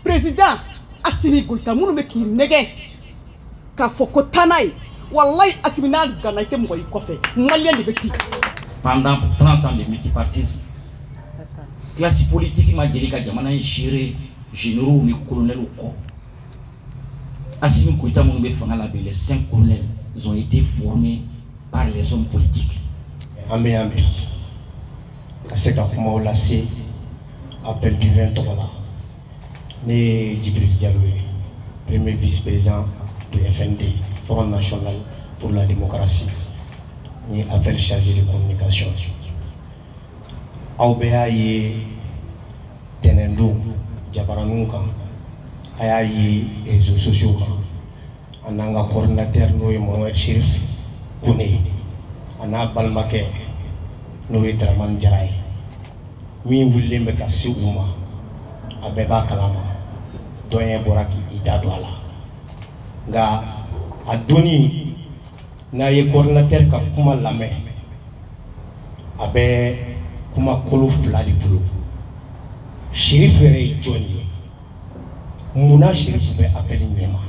Président Assimi Goïta, minnu bɛ k'i nɛgɛ k'a fɔ ko taa n'a ye, walayi Assimi n'a ganna, i tɛ mɔgɔ y'i kɔfɛ, malien de bɛ ci. Pendant 30 ans de multipartisme, classe politique ma deli ka jamana in gérer généraux ni colonels kɔ. Assimi Goïta minnu bɛ fanga la bi, les cinq colonels, ils ont été formés par les hommes politiques. An bɛ yan bi ka se ka kumaw lase Appel du 20 tɔgɔ la. Ne ye Djibril Diallo ye, premier vice-président de FND, Front National pour la Démocratie, ni appel chargé de communication. Aw bɛɛ y'a ye tɛnɛndon jabaraninw kan, a y'a ye réseaux sociaux kan, an n'an ka coordinateur, n'o ye Mohamed Chérif Kone ye, a n'a balimakɛ, n'o ye Dramane Jara ye, min wulilen bɛ ka se u ma, a bɛɛ b'a kalama. Dɔnyɛ bɔra k'i da don a la, nka a donni n'a ye coordinateur ka kuma lamɛn, a bɛ kuma kolo fila de bolo. Chérif yɛrɛ ye jɔn ye? Munna Chérif bɛ appel ɲɛma?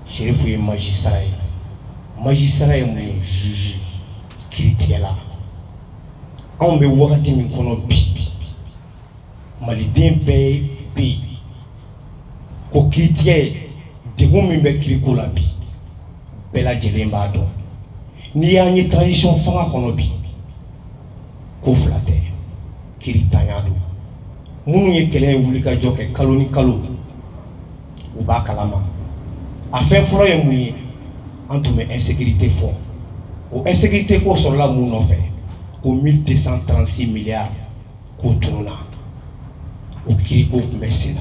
Chérif ye magistrat ye. Magistrat ye mun ye? Juge, kiiritigɛla. Anw bɛ wagati min kɔnɔ bi, maliden bɛɛ bɛ yen ko kiiritigɛ, degun min bɛ kiiriko la bi, bɛɛ lajɛlen b'a dɔn. N'i y'an ye transition fanga kɔnɔ bi, ko fila tɛ, kiiri tanya don. Minnu ye kɛlɛ in wuli ka jɔ kɛ kalo ni kalo, u b'a kalama. A fɛn fɔlɔ ye mun ye? An tun bɛ insécurité fɔ. O insécurité ko sɔrɔla mun nɔfɛ? Ko 1236 milliards k'o tununna, o kiiriko tun bɛ sen na.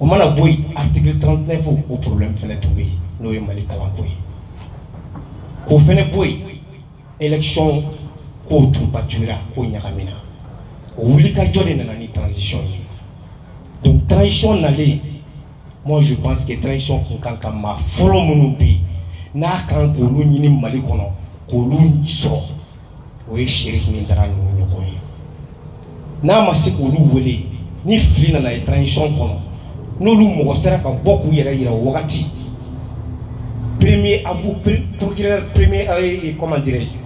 O mana bɔ yen, article 39, o problème fɛnɛ tun bɛ yen, n'o ye Mali kalanko ye. K'o fɛnɛ bɔ yen, élection kow tun bâtira, k'o ɲagamina. O wulikajɔ de nana ni transition ye. Donc transition nalen, moi je pense que transition kun kan ka maa fɔlɔ minnu bɛ yen n'a kan k'olu ɲini Mali kɔnɔ k'olu sɔrɔ, o ye Chérif ni Dara ninnu ɲɔgɔn ye. N'a ma se k'olu wele, ni fili nana ye transition kɔnɔ, n'olu mɔgɔ sera ka bɔ k'u yɛrɛ yira o wagati, premier avo procureur premier, comment dirais-je,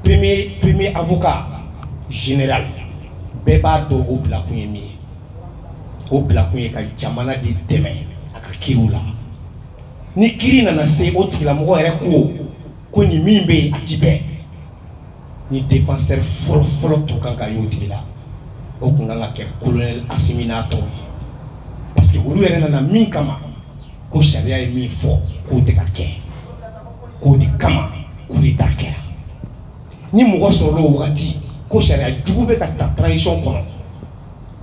premier avocat général, bɛɛ b'a dɔn o bilakun ye min ye. O bilakun ye ka jamana de dɛmɛ a ka kiiriw la. Ni kiiri nana se o tigilamɔgɔ yɛrɛ ko nin min bɛ yen, a ti bɛn, ni défenseur fɔlɔ fɔlɔ tun kan ka y'o tigi la, o tun kan ka kɛ colonel Assimi n'a tɔw ye, parce que olu yɛrɛ nana min kama, ko sariya ye min fɔ k'o tɛ ka kɛ, k'o de kama coup d'état kɛra. Ni mɔgɔ sɔrɔla o wagati ko sariya jugu bɛ ka ta transition kɔnɔ,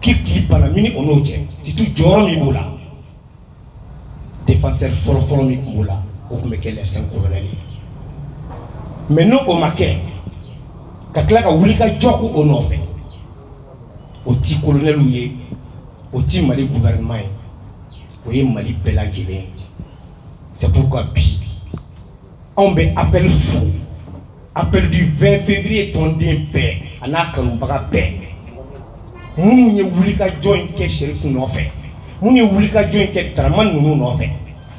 k'i bana min o n'o cɛ, surtout jɔyɔrɔ min b'o la, défenseur fɔlɔ fɔlɔ min tun b'o la, o tun bɛ kɛ les cinq colonels ye. Mais n'o o ma kɛ, ka tila ka wuli ka jɔ ko o nɔfɛ, o ti colonels ye, o ti Mali gouvernement ye, o ye Mali bɛɛ lajɛlen ye. C'est pourquoi bi anw bɛ appel fo, Appel du 20 février tɔnden bɛɛ a n'a kanubaga bɛɛ, minnu ye wulikajɔ in kɛ Chérif nɔfɛ, minnu ye wulikajɔ in kɛ Dramane ninnu nɔfɛ,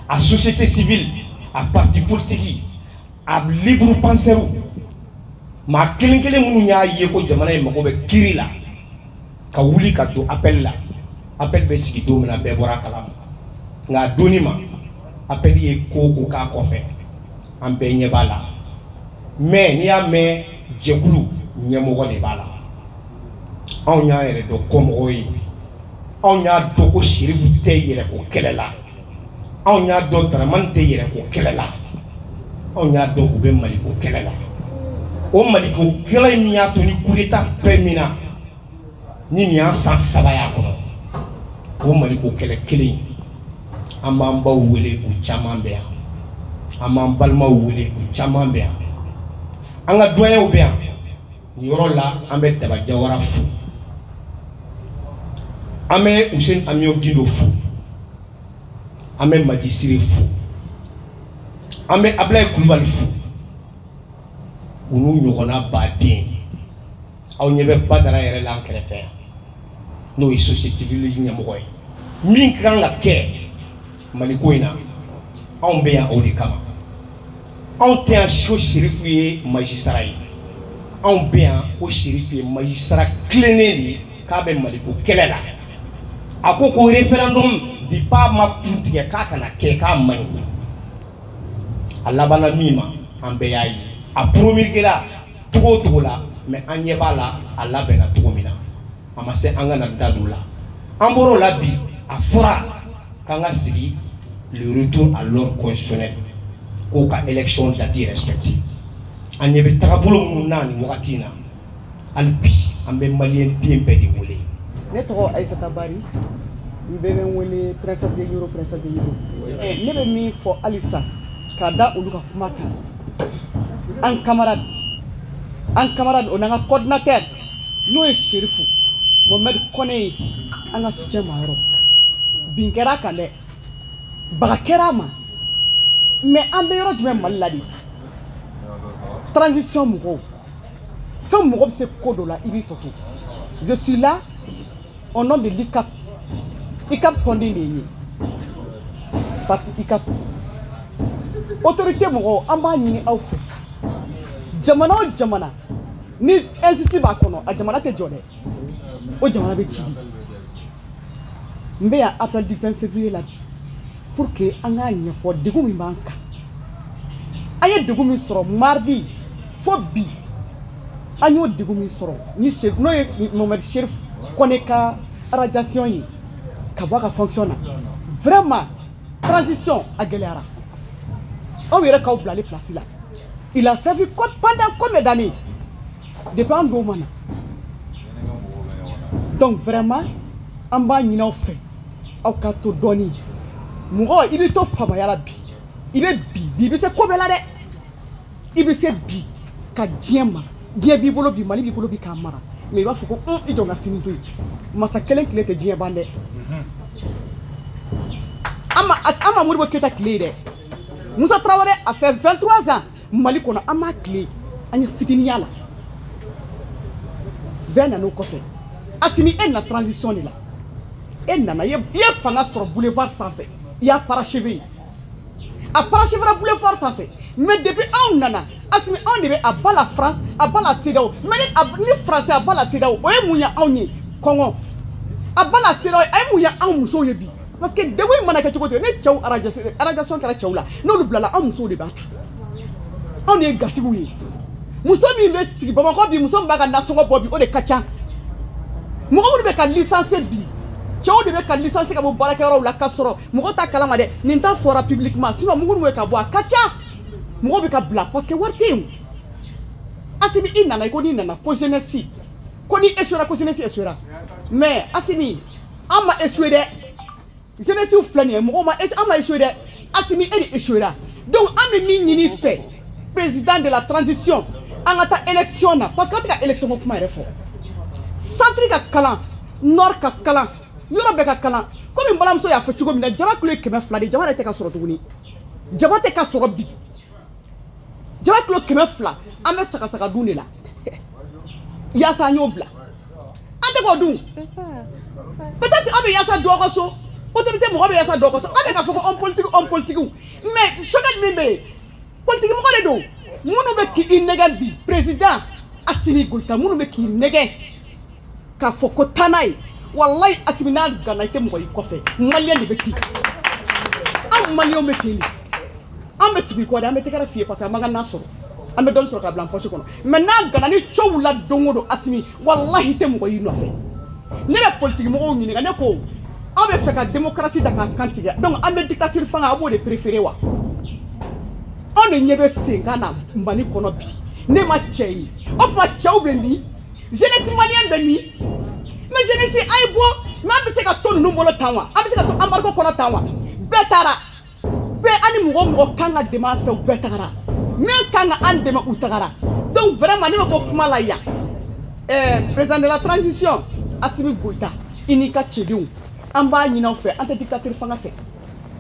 a société civile, a parti politique, a libre penseur, maa kelen kelen minnu y'a ye ko jamana in mago bɛ kiiri la, ka wuli ka don appel la. Appel bɛ sigi don min na, bɛɛ bɔra a kalama. Nka a donni ma, appel ye ko o ko k'a kɔfɛ, an bɛɛ ɲɛ b'a la. Mais n'i y'a mɛn jɛkulu, ɲɛmɔgɔ de b'a la. Anw y'an yɛrɛ dɔn kɔmɔgɔw ye. Anw y'a dɔn ko Chérif tɛ yɛrɛko kɛlɛ la. Anw y'a dɔn Dramane tɛ yɛrɛko kɛlɛ la. Anw y'a dɔn u bɛ maliko kɛlɛ la. O maliko kɛlɛ in min y'a to ni coup d'état bɛɛ min na, ni nin y'an san 3 y'a kɔnɔ, o maliko kɛlɛ kelen, an b'an baw wele, u caman bɛ yan. An b'an balimaw wele, u caman bɛ yan. An ka doyenw bɛ yan. Nin yɔrɔ la, an bɛ Daba Jawara fo, an bɛ Housseini Amion Guindo fo, an bɛ Madi Sire fo, an bɛ Ablaye Kulubali fo, u n'u ɲɔgɔnna baden. Aw ɲɛ bɛ Badara yɛrɛ la an kɛrɛfɛ yan, n'o ye société civile ɲɛmɔgɔ ye. Min ka kan ka kɛ Mali ko in na, anw bɛ yan o de kama. Anw tɛ yan ko Serifu ye magistrat ye, anw bɛ yan ko Serifu ye magistrat tilennen de ye k'a bɛ Maliko kɛlɛ la. A ko ko référendum depuis a ma kun tigɛ k'a kana kɛ, k'a man ɲi. A labanna min ma, an bɛɛ y'a ye. A promulgué la cogo o cogo la, mais an ɲɛ b'a la a labɛnna cogo min na, a ma se an ka na da don o la. An bɔr'o la bi, a fɔra k'an ka sigi le retour à l'ordre constitutionnel, k'o ka élection date respecté. An ɲɛ bɛ tagabolo minnu na nin wagati in na, hali bi an bɛ maliyɛn den bɛɛ de wele. Ne tɔgɔ Aïssata Bari, n bɛɛ bɛ n wele Princesse de Yoro, Princesse de Yoro. Ne bɛ min fɔ halisa k'a da olu ka kuma kan, an camarade o n'an ka coordinateur n'o ye Serifu Mohamed Kɔnɛ ye, an ka soutien b'a yɔrɔ. Bin kɛra a kan dɛ, baga kɛra a ma, mais an bɛ yɔrɔ jumɛn Mali la de? Transition mɔgɔw, fɛn mɔgɔ bɛ se ko dɔ la, i b'i tɔ to. Je suis là au nom de l'ICAP. ICAP tɔnden de ye n ye, parti ICAP. Autorité mɔgɔw, an b'a ɲini aw fɛ, jamana o jamana ni injustice b'a kɔnɔ, a jamana tɛ jɔ dɛ, o jamana bɛ ci di. N bɛ yan appel du 20 février la bi pour que an k'a ɲɛfɔ degun min b'an kan. An ye degun min sɔrɔ mardi fo bi, an y'o degun min sɔrɔ ni n'o ye Mohamed Cherif Kɔnɛ ka radiation ye ka bɔ a ka fonction na, vraiment transition a gɛlɛyara. Aw yɛrɛ k'aw bila ale place la, il a servi pendant combien d'années depuis an dɔw ma na? Donc vraiment an b'a ɲini aw fɛ, aw ka to dɔɔni. Mɔgɔ i bɛ to faamaya la bi, i bɛ bi i bɛ se ko bɛɛ la dɛ, i bɛ se bi ka diɲɛ mara, diɲɛ b'i bolo bi, Mali b'i bolo bi k'a mara, mais i b'a fɔ ko i jɔ n ka sini to yen. Masa kelen tile tɛ diɲɛ ban dɛ. An ma Modibo Keyita tile ye dɛ, Musa Tarawele a fait 23 ans Mali kɔnɔ, an m'a tile, an ye fitininya la, bɛɛ nana o kɔfɛ. Asimi, e na transition de la, e nana i ye fanga sɔrɔ boulevard sanfɛ, i y'a parachevé, a parachevera boulevard sanfɛ. Mais depuis anw nana, Asimi, anw de bɛ a ba la France, a ba la CEDEAO. Mais ni français a ba la CEDEAO, o ye mun ye anw ye? Kɔngɔ a ba la CEDEAO, a ye mun ye anw musow ye bi? Parce que degun in mana kɛ cogo o cogo, ni cɛw radiation kɛra cɛw la, n'olu bilala, anw musow de b'a ta. Anw de ye gatigiw ye. Muso min bɛ sigi Bamakɔ bi, muso min b'a ka nasɔngɔ bɔ bi, o de ka ca. Mɔgɔ minnu bɛ ka licencier bi, cɛw de bɛ ka licencier ka bɔ baarakɛyɔrɔw la, ka sɔrɔ mɔgɔ t'a kalama dɛ. Nin ta fɔra publiquement, sinon minnu bɛ ka bɔ a ka ca. Mɔgɔw bɛ ka bila parce que wari tɛ yen. Asimi, i nana, i ko n'i nana ko jeunesse, ko ni échouera, ko jeunesse échouera. Mais Asimi, an ma échoué dɛ. Jeunesse filɛ nin ye, mɔgɔw ma, an ma échoué dɛ. Asimi, e de échouera. Donc an bɛ min ɲini i fɛ, président de la transition, an ka taa élection na, parce que an tɛ ka élection ko kuma yɛrɛ fɔ. Centre ka kalan, nord ka kalan, yɔrɔ bɛɛ ka kalan. Komi n balimamuso y'a fɔ cogo min na, jaba kilo ye 200 de, jaba yɛrɛ tɛ ka sɔrɔ tuguni, jaba tɛ ka sɔrɔ bi. Jaba kilo 200, an bɛ sagasaga dun de la yaasa an y'o bila, an tɛ k'o dun. Peut-être aw bɛ yaasa dɔ ka so, autorité mɔgɔ bɛ yaasa dɔ ka so. Aw bɛ k'a fɔ ko homme politique, homme politique, mais Choguel min bɛ yen, politique mɔgɔ de don. Minnu bɛ k'i nɛgɛ bi, président Asimi Goïta, minnu bɛ k'i nɛgɛ k'a fɔ ko taa n'a ye, walayi Asimi, n'a gana i tɛ mɔgɔ y'i kɔfɛ. Maliyɛn de bɛ ten, anw maliyɛnw bɛ ten de, an bɛ tugu i kɔ dɛ, an bɛ tɛgɛrɛ f'i ye parce que an b'an ka na sɔrɔ, an bɛ dɔɔnin sɔrɔ k'a bila an poche kɔnɔ. Mais n'a gana ni cɛw wulila don o don, Asimi, walahi i tɛ mɔgɔ y'i nɔfɛ. Ne bɛ politique mɔgɔw ɲininka, ne ko aw bɛ fɛ ka démocratie da k'a kan tigɛ, donc an bɛ dictature fanga, aw b'o de préféré wa? Anw de ɲɛ bɛ senkan na Mali kɔnɔ bi, ne ma cɛ ye, o tuma cɛw bɛ min? Jeunesse malienne bɛ min? Mais jeunesse a ye bɔ, mais an bɛ se ka to ninnu bolo tan wa? An bɛ se ka to embargo kɔnɔ tan wa? Bɛɛ taara, bɛɛ, an ni mɔgɔ o mɔgɔ kan ka dɛmɛ an fɛ, u bɛɛ tagara. Min kan ka an dɛmɛ, u tagara. Donc vraiment ne bɛ bɔ kuma la yan. Président de la transition Asimi Goïta, i n'i ka cɛdenw, an b'a ɲini aw fɛ, an tɛ dictature fanga fɛ.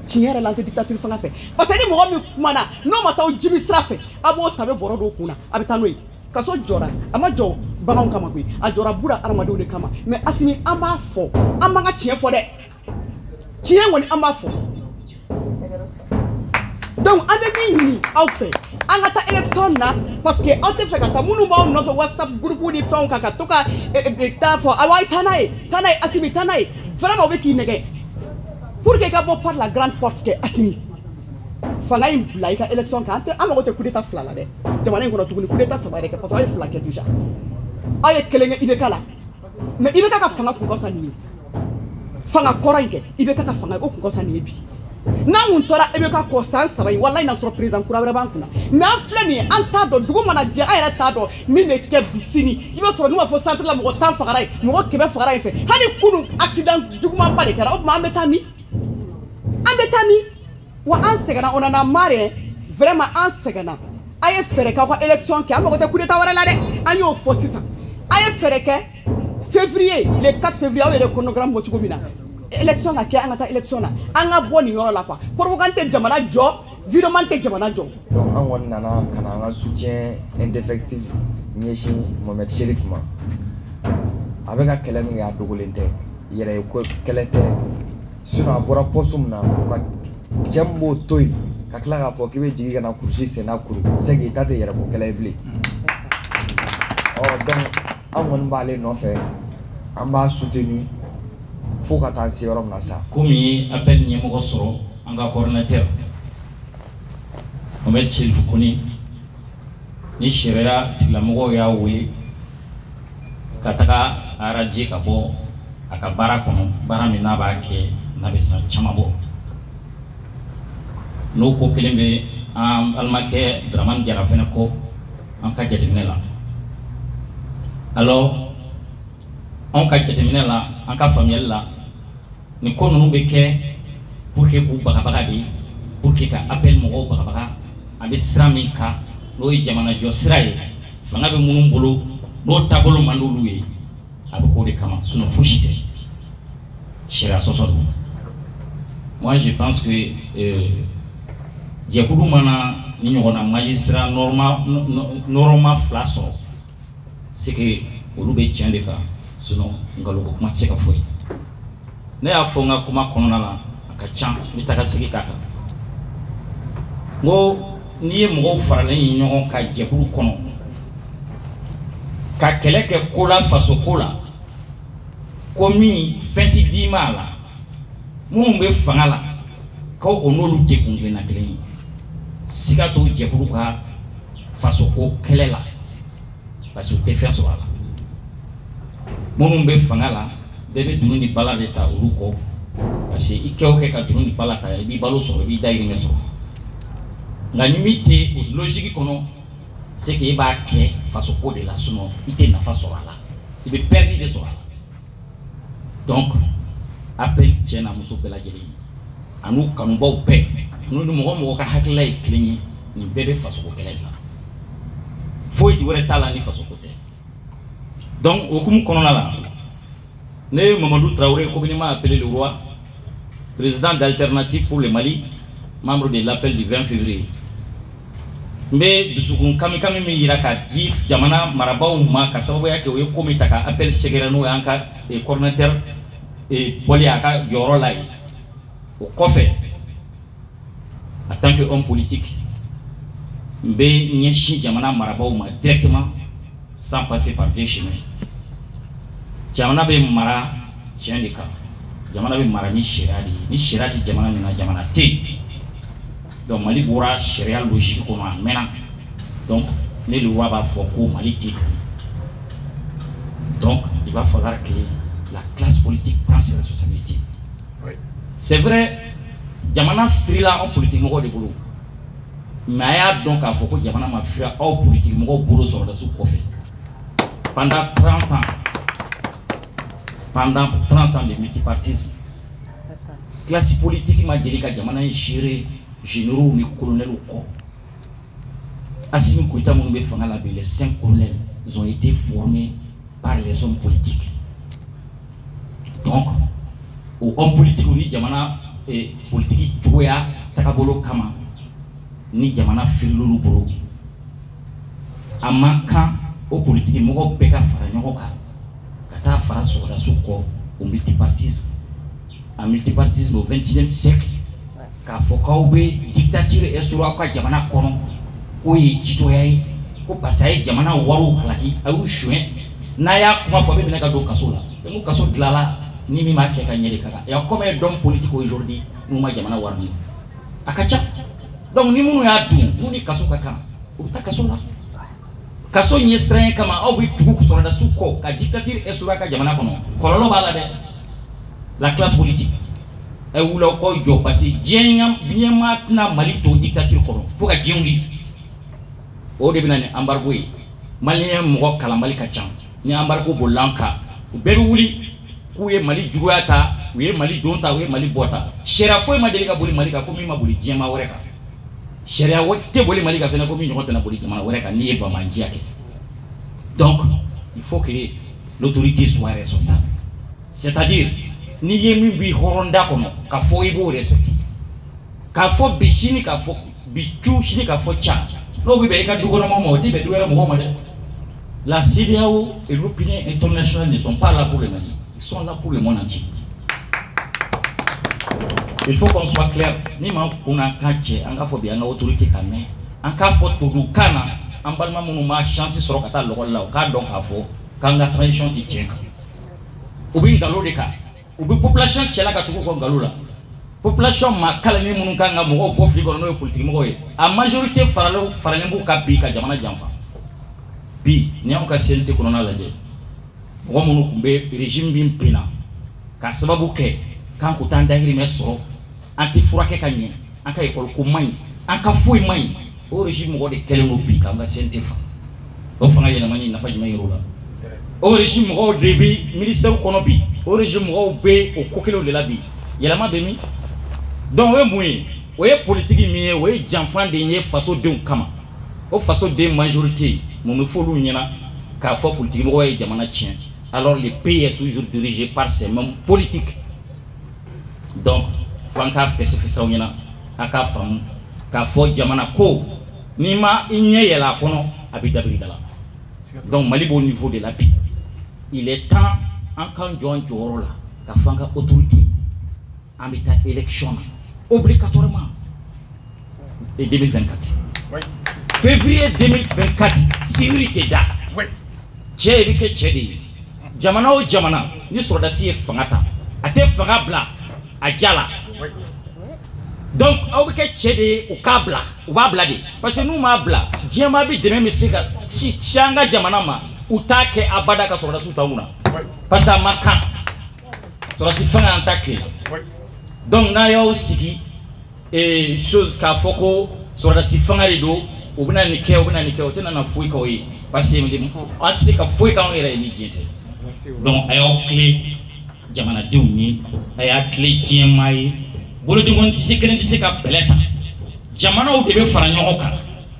Tiɲɛ yɛrɛ la, an tɛ dictature fanga fɛ, parce que ni mɔgɔ min kumana n'o ma taa jimi sira fɛ, a b'o ta, a bɛ bɔrɔ dɔw kun na, a bɛ taa n'o ye. Kaso jɔra, a ma jɔ baganw kama koyi, a jɔra buna hadamadenw de kama. Mais Asimi, an b'a fɔ, an b'an ka tiɲɛ fɔ dɛ. Tiɲɛ kɔni an b'a fɔ. Donc an bɛ min ɲini aw fɛ, an ka taa élection na, parce que aw tɛ fɛ ka taa minnu b'aw nɔfɛ WhatsApp groupe ni fɛnw kan ka to ka taa fɔ awɔ, a ye taa n'a ye, taa n'a ye, Assimi, taa n'a ye. Vraiment, o bɛ k'i nɛgɛ pour que i ka bɔ par la grande porte kɛ. Assimi, fanga in bila, i ka élection kɛ. An tɛ, an mago tɛ coup d'état fila la dɛ jamana in kɔnɔ tuguni, coup d'état saba yɛrɛ kɛ, parce que aw ye fila kɛ déjà. Aw ye kelen kɛ IBK la, mais IBK ka fanga kun ka fisa nin ye. Fanga kɔrɔ in kɛ, IBK ka fanga, o kun ka fisa nin ye bi. N'an kun tora IBK kɔ san 3 in, walayi, n'a sɔrɔ président kura wɛrɛ b'an kunna. Mais an filɛ nin ye, an t'a dɔn, dugu mana jɛ, an yɛrɛ t'a dɔn min bɛ kɛ bi sini. I bɛ sɔrɔ n'u b'a fɔ centre la, mɔgɔ 10 fagara yen, mɔgɔ 100 fagara yen fɛ. Hali kunun, accident jugumanba de kɛra. O tuma an bɛ taa min? An bɛ taa min? Wa an sɛgɛnna, on en a marre vraiment, an sɛgɛnna. A ye fɛɛrɛ k'aw ka élection kɛ, an mago tɛ coup d'état wɛrɛ la dɛ. An y'o fɔ sisan, a ye fɛɛrɛ kɛ février, le 4 février, aw yɛrɛ chronogramme bɔ cogo min na, élection ka kɛ, an ka taa élection na, an ka bɔ nin yɔrɔ la quoi. Propagande tɛ jamana jɔ, videment tɛ jamana jɔ. Donc an kɔni nana ka na an ka soutien indéfectible ɲɛsin Mohamed Cherif ma. A bɛ ka kɛlɛ min kɛ, a dogolen tɛ, yɛrɛ ye ko kɛlɛ tɛ. Sinon a bɔra poste min na, o ka cɛ min b'o to yen ka tila k'a fɔ k'i bɛ jigin ka na kurusi senna kuru, c'est que i ta tɛ yɛrɛ ko kɛlɛ ye bilen. Ɔ donc an kɔni b'ale nɔfɛ, an b'a soutenu fo ka taa se yɔrɔ min na sa. Komi ye appel ɲɛmɔgɔ sɔrɔ, an ka coordinateur Mohamed Cherif Kone, ni sariya tigilamɔgɔw y'a wele ka taga radier ka bɔ a ka baara kɔnɔ, baara min n'a b'a kɛ n'a bɛ san caman bɔ, n'o ko kelen bɛ an balimakɛ Dramane Jara fɛnɛ kɔ, an ka jateminɛ la. Alors anw ka jateminɛ la, an ka faamuyali la, nin ko ninnu bɛ kɛ pour que k'u bagabaga de, pour que ka appel mɔgɔw bagabaga. A bɛ sira min kan, n'o ye jamanajɔ sira ye, fanga bɛ minnu bolo, n'o taabolo man d'olu ye, a bɛ k'o de kama. Sinon fosi tɛ, sariya sɔsɔ don. Moi, je pense que jɛkulu mana ni ɲɔgɔnna magistrat norma nɔrɔma fila sɔrɔ, c'est que olu bɛ tiɲɛ de kan. Sinon nkalon ko kuma tɛ se ka fɔ yen. Ne y'a fɔ n ka kuma kɔnɔna la, a ka ca, n bɛ taga segin k'a kan, n ko n'i ye mɔgɔw faralen ye ɲɔgɔn kan jɛkulu kɔnɔ ka kɛlɛ kɛ ko la, faso ko la, ko min fɛn ti d'i ma a la, minnu bɛ fanga la, ko o n'olu tɛ kun kelenna kelen ye, siga t'o jɛkulu ka faso ko kɛlɛ la, parce que u tɛ fɛn sɔrɔ a la. Minnu bɛ fanga la, bɛɛ bɛ dunun ni bala de ta olu kɔ, parce que i kɛ o kɛ ka dunun ni bala ta, i b'i balo sɔrɔ, i b'i dahirimɛ sɔrɔ. Nka ni min tɛ o logique kɔnɔ, c'est que e b'a kɛ faso ko de la, sinon i tɛ nafa sɔrɔ a la, i bɛ perdre de sɔrɔ a la. Donc appel cɛ n'a muso bɛɛ lajɛlen, a n'u kanubaw bɛɛ, n'u ni mɔgɔ mɔgɔ ka hakilila ye kelen ye, nin bɛɛ bɛ fasoko kɛlɛ de la, foyi wɛrɛ t'a la ni fasoko tɛ. Donc o hukumu kɔnɔna la, ne ye Mamadu Traoré, communément appelé le roi, président d'Alternative pour le Mali, membre de l'appel du 20 février, n bɛ dusukun kamikami min yira ka di jamana marabaaw ma ka sababuya kɛ o ye ko min ta ka appel sɛgɛrɛ, n'o y'an ka coordinateur bɔli a ka jɔyɔrɔ la yen. O kɔfɛ, en tant que homme politique, n bɛ ɲɛsin jamana marabaaw ma directement, sans passer par deux chemins. Jamana bɛ mara tiɲɛ de kan, jamana bɛ mara ni sariya de ye. Ni sariya tɛ jamana min na, jamana tɛ yen. Donc Mali bɔra sariya logique kɔnɔ a mɛnna. Donc ne le roi b'a fɔ ko Mali tɛ tugun. Donc il va falloir que la classe politique prend ses responsabilités. Oui. C'est vrai, jamana firila anw politique mɔgɔw de bolo, mais a y'a dɔn k'a fɔ ko jamana ma fira aw politique mɔgɔw bolo sɔrɔdasiw kɔfɛ pendant 30 ans, pendant 30 ans de multipartisme, classe politique ma deli ka jamana in gérer généraux ni colonels kɔ. Assimi Goïta minnu bɛ fanga la bi, les cinq colonels, ils ont été formés par les hommes politiques. Donc o homme politique ni jamana politique cogoya tagabolo kama, ni jamana firil'olu bolo, a man kan o politique mɔgɔw bɛɛ ka fara ɲɔgɔn kan ka taa fara sɔrɔdasiw kɔ o multipartisme. En multipartisme au 21e siècle, k'a fɔ k'aw bɛ dictature instaurer aw ka jamana kɔnɔ, k'o ye jitɔya ye, ko parce que a ye jamana wariw halaki, a y'u suɲɛ. N'a y'a kuma fɔ, a bɛ minɛ ka don kaso la. N ko kaso dilanla ni min m'a kɛ ka ɲɛ de ka kan. Il y a combien d'hommes politiques aujourd'hui n'u ma jamana wari dun? A ka ca. Donc ni minnu y'a dun, n'u ni kaso ka kan, u bɛ taa kaso la. Kaso ɲɛ siran kama, aw bɛ tugu sɔrɔdasiw kɔ ka dictature instaurer a ka jamana kɔnɔ. Kɔlɔlɔ b'a la dɛ. La classe politique, a ye wuli aw k'aw jɔ, parce que diɲɛ maa tɛna Mali to dictature kɔnɔ fo ka diɲɛ wuli. O de bɛ na ni embargo ye. Maliyɛn mɔgɔ kalanbali ka ca. Ni embargo bolila an kan, u bɛɛ bɛ wuli k'u ye Mali juguya ta, u ye Mali don ta, u ye Mali bɔ ta. Sariya foyi ma deli ka boli Mali kan ko min ma boli diɲɛmaa wɛrɛ kan. Sariya tɛ boli Mali kan fɛnɛ ko min ɲɔgɔn tɛna boli jamana wɛrɛ kan n'i ye banbaanciya kɛ. Donc il faut que l'autorité soit responsable, c'est-à-dire n'i ye min b'i hɔrɔnda kɔnɔ k'a fɔ, i b'o respecter. K'a fɔ bi sini k'a fɔ bi cu sini k'a fɔ ca, n'o bɛ bɛn i ka du kɔnɔ mɔgɔ ma, o tɛ bɛn du wɛrɛ mɔgɔw ma dɛ. La CEDEAO et l'opinion internationale ne sont pas là pour le Mali, ils sont là pour le monde entier. Il faut qu'on soit clair. Ni maa kun n'an kan cɛ, an k'a fɔ bi an ka autorité ka mɛn, an k'a fɔ todukan na. An balima minnu ma chance sɔrɔ ka taa lɔgɔli la, u k'a dɔn k'a fɔ k'an ka transition tɛ tiɲɛ kan. U bɛ nkalon de kan, u bɛ population cɛla ka tugu u kɔ nkalon la. Population maa kalanni minnu kan ka mɔgɔw bɔ fili kɔnɔ, n'o ye politique mɔgɔw ye, a majorité faralen b'u ka bi ka jamana janfa. Bi n'i y'anw ka CNT kɔnɔna lajɛ, mɔgɔ minnu tun bɛ régime min binna ka sababu kɛ k'an ko t'an dahirimɛ sɔrɔ, an tɛ furakɛ ka ɲɛ, an ka école ko man ɲi, an ka foyi man ɲi, o régime mɔgɔ de kɛlen don bi k'an ka CNT fa. O fanga yɛlɛmani nafa jumɛn yɛrɛ o la? O régime mɔgɔw de bɛ ministère kɔnɔ bi, o régime mɔgɔw bɛ o ko kelenw de la bi. Yɛlɛma bɛ min? Donc o ye mun ye? O ye politique min ye, o ye janfa de ye fasodenw kama. O fasoden majorité, mun bɛ f'olu ɲɛna k'a fɔ politique mɔgɔw ye jamana tiɲɛ, alors le pays est toujours dirigé par ces mêmes politiques? Donc fo an k'a fɛsɛfɛsɛ aw ɲɛna, a k'a faamu k'a fɔ jamana ko n'i ma i ɲɛ yɛlɛ a kɔnɔ, a bɛ dabiri da la. Donc Mali b'o niveau de la bi. Il est temps an k'an jɔ an jɔyɔrɔ la k'a fɔ an ka autorité, an bɛ taa élection na obligatoirement et 2024. Oui. Février 2024, sibiri tɛ da. Oui. Cɛ i bɛ kɛ cɛ de ye. Jamana o jamana ni sɔrɔdasi ye fanga ta, a tɛ fanga bila a ja la. Oui. Donc aw bɛ kɛ cɛ de ye, u k'a bila, u b'a bila de, parce que n'u m'a bila, diɲɛmaa bɛ dɛmɛ bɛ se ka ci an ka jamana ma, u t'a kɛ abada ka sɔrɔdasiw t'anw kunna, Oui. parce que a ma kan sɔrɔdasi fanga an ta tile la. Oui. Donc n'a y'aw sigi ee chose k'a fɔ ko sɔrɔdasi fanga de don, u bɛna nin kɛ, u bɛna nin kɛ, o tɛna na foyi k'aw ye, parce que an tɛ se ka foyi k'anw yɛrɛ ye ni diɲɛ tɛ. Donc a y'aw tile jamanadenw ye, a y'a tile diɲɛmaa ye. Bolodenkɔni tɛ se kelen tɛ se ka bɛlɛ ta. Jamanaw de bɛ fara ɲɔgɔn kan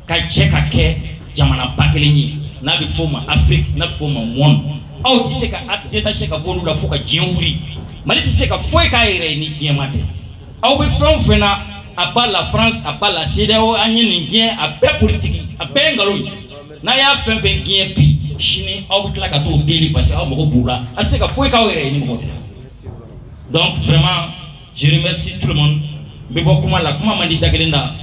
ka jɛ ka kɛ jamanaba kelen ye, n'a bɛ f'o ma Afrique, n'a bɛ f'o ma monde. Aw tɛ se ka détacher ka bɔ olu la fo ka diɲɛ wuli. Mali tɛ se ka foyi k'a yɛrɛ ye ni diɲɛmaa tɛ. Aw bɛ fɛn o fɛn na, a ba la France, a ba la CEDEAO, an ye nin diɲɛ, a bɛɛ politique, a bɛɛ ye nkalon ye. N'a y'a fɛn fɛn diɲɛ bi, sini aw bɛ tila ka t'o deli, parce que aw mago b'u la. A tɛ se ka foyi k'aw yɛrɛ ye ni mɔgɔ tɛ. Donc vraiment, je remercie tout le monde. N bɛ bɔ kuma la, kuma man di da kelen na.